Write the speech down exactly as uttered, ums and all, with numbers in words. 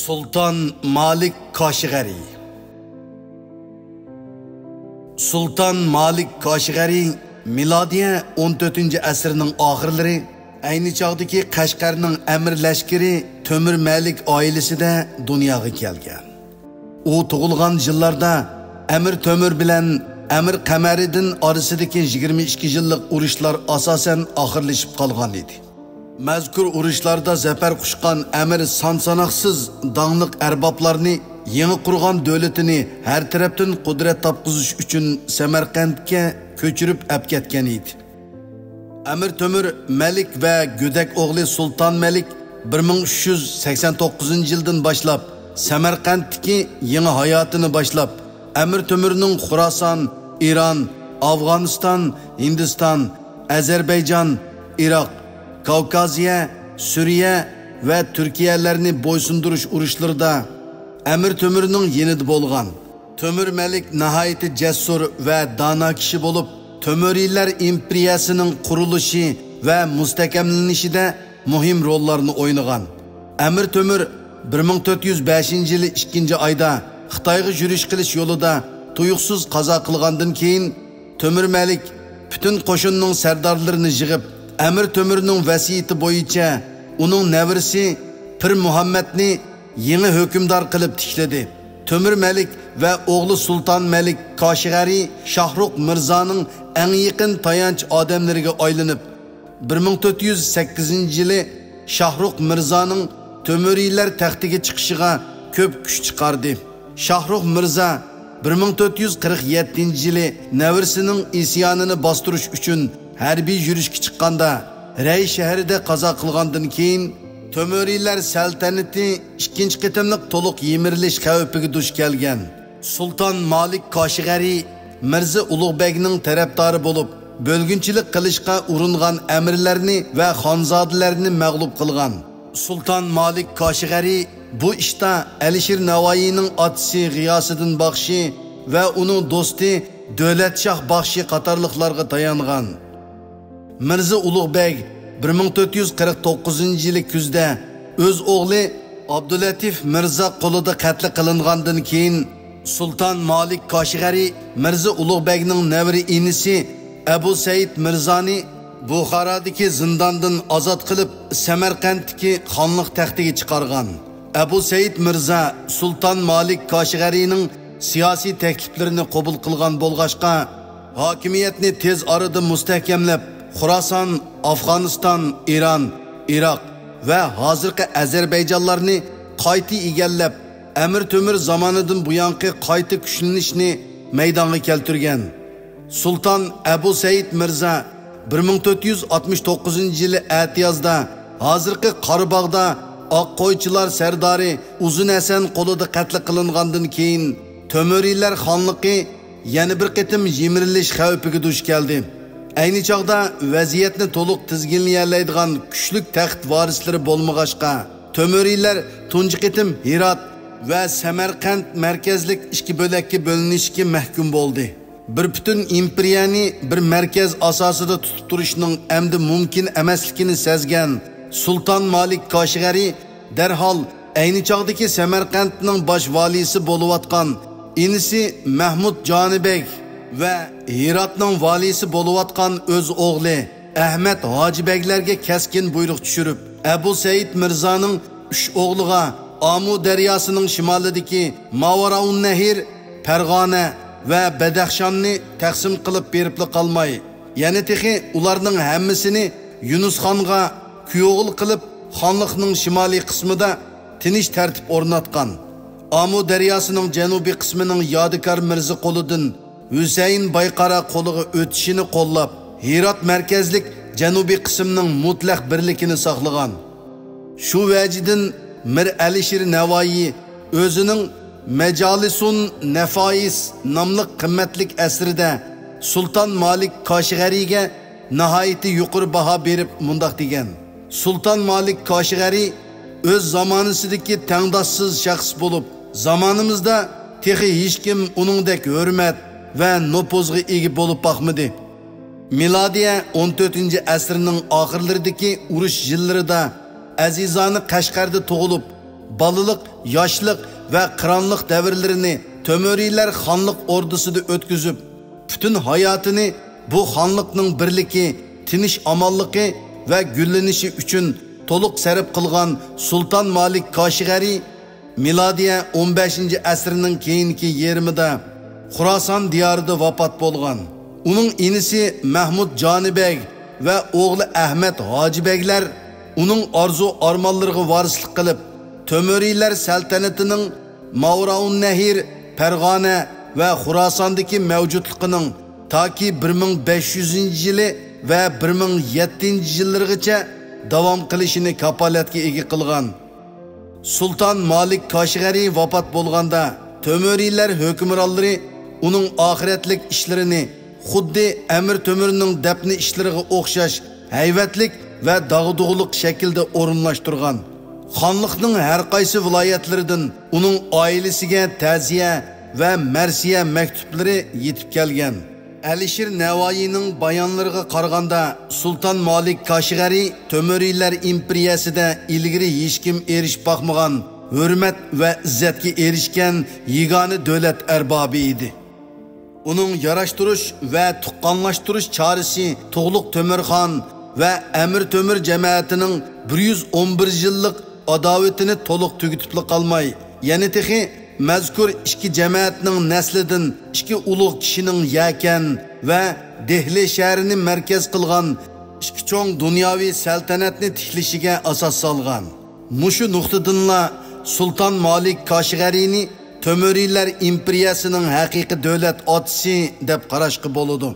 سۇلتان مالىك كاشغەرى. سۇلتان مالىك كاشغەرى مىلادىيە ئون تۆتىنچى ئەسىرنىڭ ئاخىرلىرى ئەينى چاغدىكى قەشقەرنىڭ ئەمىر لەشكىرى تۆمۈر مەلىك ئائىلىسىدە دۇنياغا كەلگەن. ئۇ تۇغۇلغان يىللاردا ئەمىر تۆمۈر بىلەن ئەمىر قەمەرىدىن ئارىسىدىكى يىگىرمە ئىككى يىللىق ئۇرۇشلار ئاساسەن ئاخىرلىشىپ قالغان ئىدى. مەزكۇر ئۇرۇشلاردا زەپەر قۇچقان ئەمىر سان-ساناقسىز داڭلىق ئەربابلارنى يېڭى قۇرغان دۆلىتىنى ھەر تەرەپتىن قۇدرەت تاپقۇزۇش ئۈچۈن سەمەرقەنتكە كۆچۈرۈپ ئەپكەتكەن ئىدى. ئەمىر تۆمۈر مەلىك ۋە گۆدەك ئوغلى سۇلتان مەلىك بىر مىڭ ئۈچ يۈز سەكسەن توققۇزىنچى يىلدىن باشلاپ سەمەرقەنتتىكى يېڭى ھاياتىنى باشلاپ، ئەمىر تۆمۈرنىڭ خۇراسان، ئىران، ئافغانىستان، ھىندىستان، ئەزەربەيجان، ئىراق، كاۋكازىيە، سۈرىيە ۋە تۈركىيەلەرنى بويسۇندۇرۇش ئۇرۇشلىرىدا ئەمىر تۆمۈرنىڭ يېنىدا بولغان. تۆمۈر مەلىك ناھايىتى جەسۇر ۋە دانا كىشى بولۇپ، تۆمۈرىيلەر ئىمپېرىيەسىنىڭ قۇرۇلۇشى ۋە مۇستەھكەملىنىشىدە مۇھىم روللارنى ئوينىغان. ئەمىر تۆمۈر بىر مىڭ تۆت يۈز بەشىنچى يىلى ئىككىنچى ئايدا خىتايغا يۈرۈش قىلىش يولىدا تۇيۇقسىز قازا قىلغاندىن كېيىن، تۆمۈر مەلىك پۈتۈن قوشۇننىڭ سەردارلىرىنى يىغىپ، ئەمىر تۆمۈرنىڭ ۋەسىيىتى بويىچە ئۇنىڭ نەۋرىسى پىر مۇھەممەدنى يېڭى ھۆكۈمدار قىلىپ تىكلىدى. تۆمۈر مەلىك ۋە ئوغلى سۇلتان مەلىك كاشغەرى شاھرۇخ مىرزانىڭ ئەڭ يېقىن تايانچ ئادەملىرىگە ئايلىنىپ، بىر مىڭ تۆت يۈز سەككىزىنچى يىلى شاھرۇخ مىرزانىڭ تۆمۈرىيلەر تەختىگە چىقىشىغا كۆپ كۈچ چىقاردى. شاھرۇخ مىرزا بىر مىڭ تۆت يۈز قىرىق يەتتىنچى يىلى نەۋرىسىنىڭ ئىسيانىنى باستۇرۇش ئۈچۈن ھەربىي يۈرۈشكە چىققاندا، رەي شەھىرىدە قازا قىلغاندىن كېيىن، تۆمۈرىيلەر سەلتەنىتى ئىككىنچى قېتىملىق تولۇق يىمىرىلىش خەۋپىگە دۇچ كەلگەن. سۇلتان مالىك كاشغەرى مىرزا ئۇلۇغبەگنىڭ تەرەپدارى بولۇپ، بۆلگۈنچىلىك قىلىشقا ئۇرۇنغان ئەمىرلەرنى ۋە خانزادىلەرنى مەغلۇپ قىلغان. سۇلتان مالىك كاشغەرى بۇ ئىشتا ئەلىشىر نەۋائىينىڭ ئاتىسى غىياسىدىن باخشى ۋە ئۇنىڭ دوستى دۆلەت شاھ باخشى قاتارلىقلارغا تايانغان. مىرزا ئۇلۇغ بەگ بىر مىڭ تۆت يۈز قىرىق توققۇزىنچى يىلى كۈزدە ئۆز ئوغلى ئابدۇلەتىف مىرزا قولىدا قەتلى قىلىنغاندىن كېيىن، سۇلتان مالىك كاشغەرى مىرزا ئۇلۇغ بەگنىڭ نەۋرە ئىنىسى ئەبۇ سەئىد مىرزانى بۇخارادىكى زىنداندىن ئازاد قىلىپ، سەمەرقەنتتىكى خانلىق تەختىگە چىقارغان. ئەبۇ سەئىد مىرزا سۇلتان مالىك كاشغەرىنىڭ سىياسىي تەكلىپلىرىنى قوبۇل قىلغان بولغاچقا، ھاكىمىيەتنى تېز ئارىدا مۇستەھكەملەپ، خۇراسان، ئافغانىستان، ئىران، ئىراق ۋە ھازىرقى ئەزەربەيجانلارنى قايتا ئىگىلەپ، ئەمىر تۆمۈر زامانىدىن بۇيانقى قايتا كۈچلىنىشنى مەيدانغا كەلتۈرگەن. سۇلتان ئەبۇ سەئىد مىرزا بىر مىڭ تۆت يۈز ئاتمىش توققۇزىنچى يىلى ئەتىيازدا ھازىرقى قاراباغدا ئاق قويچىلار سەردارى ئۇزۇن ھەسەن قولىدا قەتل قىلىنغاندىن كېيىن، تۆمۈرىيلەر خانلىقى يەنە بىر قېتىم يىمىرىلىش خەۋپىگە دۇچ كەلدى. ئەينى چاغدا ۋەزىيەتنى تولۇق تىزگىنلىيەلەيدىغان كۈچلۈك تەخت ۋارىسلىرى بولمىغاچقا، تۆمۈرىيلەر تۇنجى قېتىم ھىرات ۋە سەمەرقەنت مەركەزلىك ئىككى بۆلەككە بۆلۈنۈشكە مەھكۇم بولدى. بىر پۈتۈن ئىمپېرىيەنى بىر مەركەز ئاساسىدا تۇتۇپ تۇرۇشنىڭ ئەمدى مۇمكىن ئەمەسلىكىنى سەزگەن سۇلتان مالىك كاشغەرى دەرھال ئەينى چاغدىكى سەمەرقەنتنىڭ باش ۋالىيسى بولۇۋاتقان ئىنىسى مەھمۇد جانىبەگ ۋە ھىراتنىڭ ۋالىيسى بولۇۋاتقان ئۆز ئوغلى ئەھمەد ھاجىبەگلەرگە كەسكىن بۇيرۇق چۈشۈرۈپ، ئەبۇ سەئىد مىرزانىڭ ئۈچ ئوغلىغا ئامۇ دەرياسىنىڭ شىمالىدىكى ماۋراۇننەھر، پەرغانە ۋە بەدەخشاننى تەقسىم قىلىپ بېرىپلا قالماي، يەنە تېخى ئۇلارنىڭ ھەممىسىنى يۇنۇسخانغا كۈيئوغۇل قىلىپ، خانلىقنىڭ شىمالىي قىسمىدا تىنچ تەرتىپ ئورناتقان. ئامۇ دەرياسىنىڭ جەنۇبىي قىسمىنىڭ يادىكار مىرزا قولىدىن ھۈسەيىن بايقارا قولىغا ئۆتۈشىنى قوللاپ، ھىرات مەركەزلىك جەنۇبىي قىسىمنىڭ مۇتلەق بىرلىكىنى ساقلىغان. شۇ ۋەجىدىن مىر ئەلىشىر نەۋائىي ئۆزىنىڭ مەجالىسۇن نەفائىس ناملىق قىممەتلىك ئەسىرىدە سۇلتان مالىك كاشغەرىگە ناھايىتى يۇقىرى باھا بېرىپ مۇنداق دېگەن: سۇلتان مالىك كاشغەرى ئۆز زامانىسىدىكى تەڭداشسىز شەخس بولۇپ، زامانىمىزدا تېخى ھېچكىم ئۇنىڭدەك ھۆرمەت ۋە نوپۇزغا ئىگە بولۇپ باقمىدى. مىلادىيە ئون تۆتىنچى ئەسىرنىڭ ئاخىرلىرىدىكى ئۇرۇش يىللىرىدا ئەزىزانە قەشقەردە تۇغۇلۇپ، بالىلىق، ياشلىق ۋە قىرانلىق دەۋرلىرىنى تۆمۈرىيلەر خانلىق ئوردىسىدا ئۆتكۈزۈپ، پۈتۈن ھاياتىنى بۇ خانلىقنىڭ بىرلىكى، تىنچ-ئامانلىقى ۋە گۈللىنىشى ئۈچۈن تولۇق سەرپ قىلغان سۇلتان مالىك كاشغەرى مىلادىيە ئون بەشىنچى ئەسىرنىڭ كېيىنكى يېرىمىدا خۇراسان دىيارىدا ۋاپات بولغان. ئۇنىڭ ئىنىسى مەھمۇد جانى بەگ ۋە ئوغلى ئەھمەد ھاجى بەگلەر ئۇنىڭ ئارزۇ-ئارمانلىرىغا ۋارىسلىق قىلىپ، تۆمۈرىيلەر سەلتەنىتىنىڭ ماۋراۇننەھىر، پەرغانە ۋە خۇراساندىكى مەۋجۇتلۇقىنىڭ تاكى بىر مىڭ بەش يۈزىنچى يىلى ۋە بىر مىڭ يەتتىنچى يىللىرىغىچە داۋام قىلىشىنى كاپالەتكە ئىگە قىلغان. سۇلتان مالىك كاشغەرى ۋاپات بولغاندا، تۆمۈرىيلەر ھۆكۈمرانلىرى ئۇنىڭ ئاخىرەتلىك ئىشلىرىنى خۇددى ئەمىر تۆمۈرنىڭ دەپنە ئىشلىرىغا ئوخشاش ھەيۋەتلىك ۋە داغدۇغىلىق شەكىلدە ئورۇنلاشتۇرغان. خانلىقنىڭ ھەر قايسى ۋىلايەتلىرىدىن ئۇنىڭ ئائىلىسىگە تەزىيە ۋە مەرسىيە مەكتۇپلىرى يېتىپ كەلگەن. ئەلىشىر نەۋائىينىڭ بايانلىرىغا قارىغاندا، سۇلتان مالىك كاشغەرى تۆمۈرىيلەر ئىمپېرىيەسىدە ئىلگىرى ھېچكىم ئېرىشىپ باقمىغان ھۆرمەت ۋە ئىززەتكە ئېرىشكەن يېگانە دۆلەت ئەربابى ئىدى. ئۇنىڭ ياراشتۇرۇش ۋە تۇغقانلاشتۇرۇش چارىسى تۇغلۇق تۆمۈرخان ۋە ئەمىر تۆمۈر جەمەتىنىڭ بىر يۈز ئون بىر يىللىق ئاداۋىتىنى تولۇق تۈگىتىپلا قالماي، يەنە تېخى مەزكۇر ئىككى جەمەتنىڭ نەسلىدىن ئىككى ئۇلۇغ كىشىنىڭ يەكەن ۋە دېھلى شەھىرىنى مەركەز قىلغان ئىككى چوڭ دۇنياۋى سەلتەنەتنى تىكلىشىگە ئاساس سالغان. مۇشۇ نۇقتىدىنلا سۇلتان مالىك كاشغەرىنى تۆمۈرىيلەر ئىمپېرىيەسىنىڭ ھەقىقىي دۆلەت ئاتىسى دەپ قاراشقا بولىدۇ.